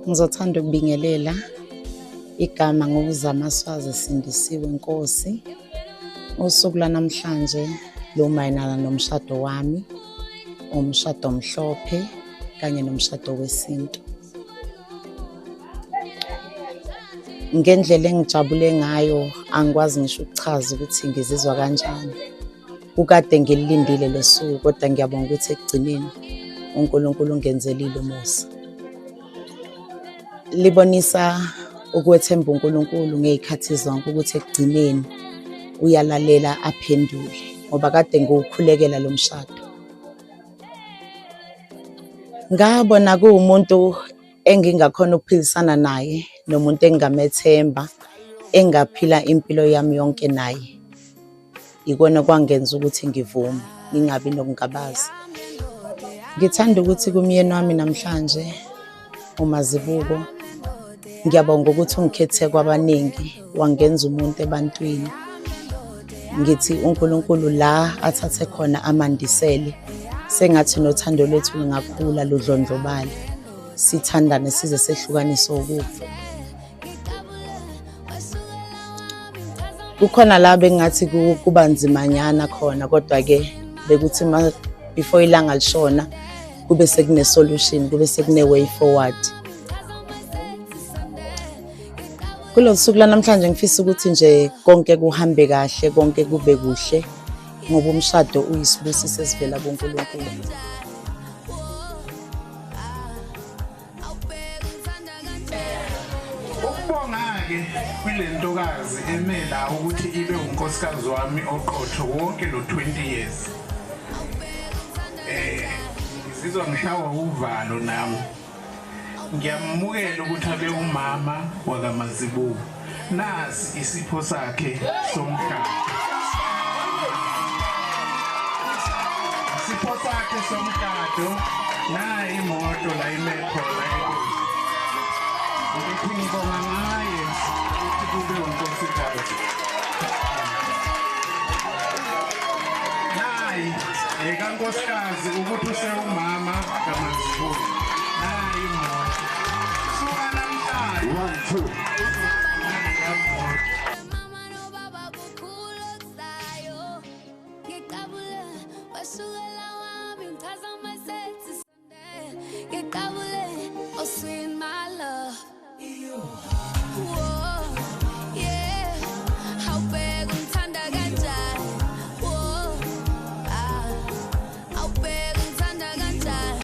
Ngizothanda ukubingelela igama nguZamaswazi Sindisiwe Nkosi. Usuku lwanamhlanje lumayelana nomshado wami, umshado omhlophe kanye nomshado wesintu. Ngendlela engijabule ngayo angikwazi ngisho ukuchaza ukuthi ngizizwa kanjani. Kukade ngililindile losuku kodwa ngiyabonga ukuthi ekugcineni uNkulunkulu ungenzelile umusa. Libonisa ukwethemba uNkulunkulu ngey'khathi zonke ukuthi ekugcineni uyalalela aphendule ngoba kade ngiwukhulekela lo mshado. Ngabona kuwumuntu engingakhona ukuphilisana naye nomuntu engingamethemba engaphila impilo yami yonke naye. Ikona kwangenza ukuthi ngivume ngingabi nokungabaza. Ngithanda ukuthi kumyeni wami namhlanje uMazibuko, ngiyabonga ukuthi ungikhethe kwabaningi wangenza umuntu ebantwini. Ngithi uNkulunkulu la athathe khona amandisele, sengathi nothando lwethu lungakhula ludlondlobale, sithandane size sehlukaniswe ukufa. Kukhona la bengathi kuba nzimanyana khona kodwa-ke bekuthi before ilanga lishona kube sekune solution, kube sekune way forward. Kulolu suku lanamhlanje ngifisa ukuthi nje konke kuhambe kahle, konke kube kuhle ngoba umshado uyisibusiso esivela kuNkulunkulu. Ukubonga-ke kule ntokazi eme la ukuthi ibe unkosikazi wami oqotho wonke lo 20 years. Ngizizwa ngishawa uvalo nami. Ngiyamukela ukuthi abe umama wakaMazibuko. Nasi isipho sakhe somshado. Isipho sakhe somshado, nayi imoto la ime khona. Ngithi ngibonga ngaye ukuthi kube unkosikazi. Nayi ekankosikazi ukuthi usewumama kaMazibuko. Nayi imoto. Suka namhlanje. 1 2. Mama nobaba kukhulu okuzayo. Ngiqabule washukela wami ngichaza masethi Sunday. Ngiqabule oh sweet my love.